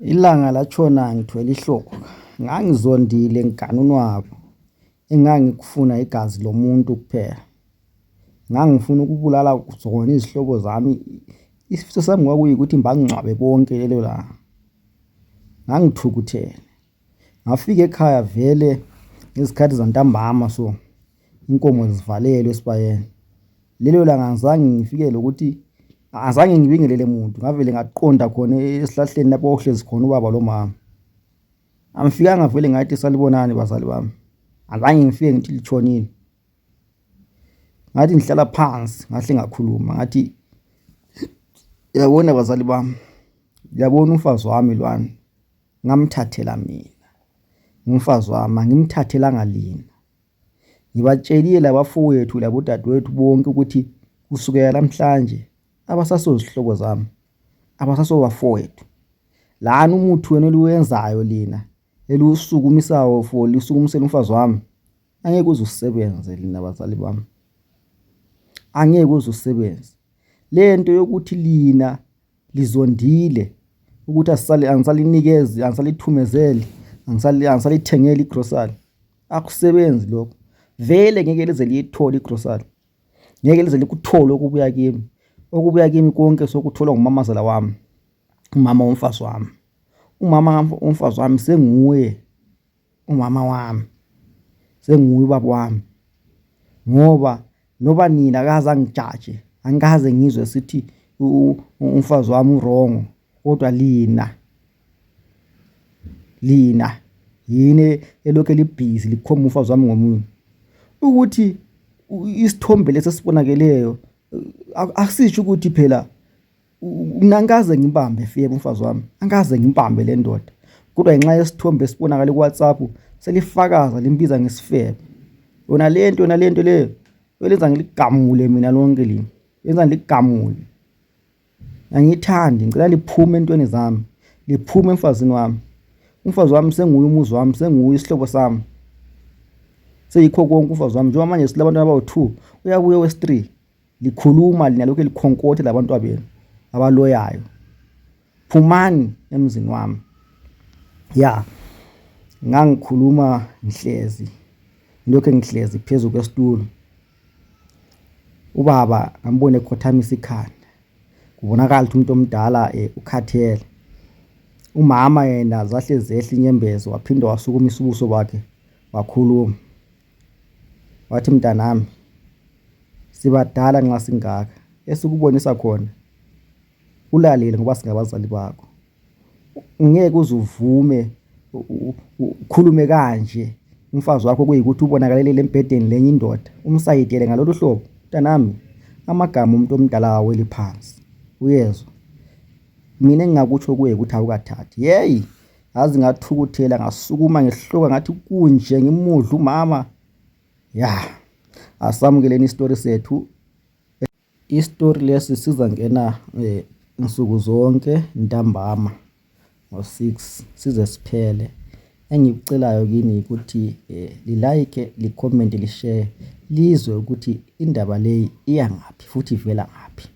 Ilanga latshona ngithwele ihloko. Ngangizondile ngiganunwabo. Engangikufuna igazi lomuntu kuphela. Ngangifuna ukubulala zona izihlobo zami. Isifiso sami kwakuyikuthi mbangcwabe bonke lelo langa. Ngangithukuthele. Ngafika ekhaya vele ngezikhathi zantambama so inkomo zivalelwe esibayeni. Lelo langa ngizange ngifike lokuthi azange ngibingelele umuntu. Ngavele ngaqonda khona esihlahleni lapho ohlezi khona ubaba lo mama. Amfikanga vele ngathi salibonani bazali bami. Azange ngifike ngithi litshonile. Ngathi ngihlala phansi ngahle ngakhuluma ngathi yabona bazali bami. Yabona umfazi wami lwana. Ngamthathela mina. Umfazi wami ngimthathelanga lina. Ngibatshelile labafowethu labodadewethu bonke ukuthi kusukela namhlanje abasasozihlobo zami abasasobafowethu. Lana umuthi wena oliwenzayo lina elusukumisayo for lisukumisela umfazi wami angeke uzusebenze lina bazali bami. Angeke uzusebenze. Lento yokuthi lina lizondile ukuthi angisalinikezi angisalithumezeli angisalithengeli igrocery akusebenzi lokho. Vele ngeke lize liyithola igrocery. Ngeke lize likuthola okubuya kimi. Okubuya kimi konke sokuthola ngumamazala wami. Umama womfazi wami. Umama womfazi wami senguye umama wami. Senguye ubaba wami. Ngoba noba nina akaza ngijaje angikaze ngizwe sithi umfazi wami uwrong kodwa lina yini elokho libhizi likhoma umfazi wami ngomunye ukuthi isithombe lesesibonakeleyo akusisho ukuthi phela nangikaze ngibambe febe umfazi wami angikaze ngibambe le ndoda kodwa ngenxa yesithombe esibonakala ku WhatsApp selifakaza limbiza ngesifebe yona lento leyo wenza ngiligamule mina lonke limi yenza ngiligamule angithandi ngicela liphume entweni zami liphume emfazini wami. Umfazi wami senguye umuzi wami senguye isihlobo sami seyikho konke umfazi wami njengoba manje silabantu abawu2 uyabuye wes3 likhuluma lina lokho likhonkothe labantu abenu abaloyayo. Phumani emzini wami. Ngangikhuluma ngihlezi lokho ngihlezi phezulu kwesitulo. Ubaba ngambone ekhothamisa ikhanda. Kubonakala ukuthi umuntu omdala ukhathele. Umama yena zahlezi ehla inyembezo waphinda wasukumisa ubuso bakhe wakhuluma. Wathi mntanami sibadala nxa singaka esikubonisa khona ulalele ngoba singabazali bakho. Ngeke uzuvume ukhulume kanje umfazi wakho kuyikuthi ubonakalele lembedeni lenye indoda umsayidele ngalolu hlobo. Mntanami amagama umuntu omdala aweli phansi uyezwa. Mina engingakutsho kuye ukuthi awukathathi. Yazi ngathukuthela ngasukuma ngehloka ngathi kunje ngimudla umama. Asamukeleni istory sethu. Istory lesi sizangena insuku zonke ntambama ngo6 size siphele. Engikucelayo kini ukuthi li-like, li-comment, li-share lizwe ukuthi indaba leyi iya ngaphi futhi ivela ngaphi.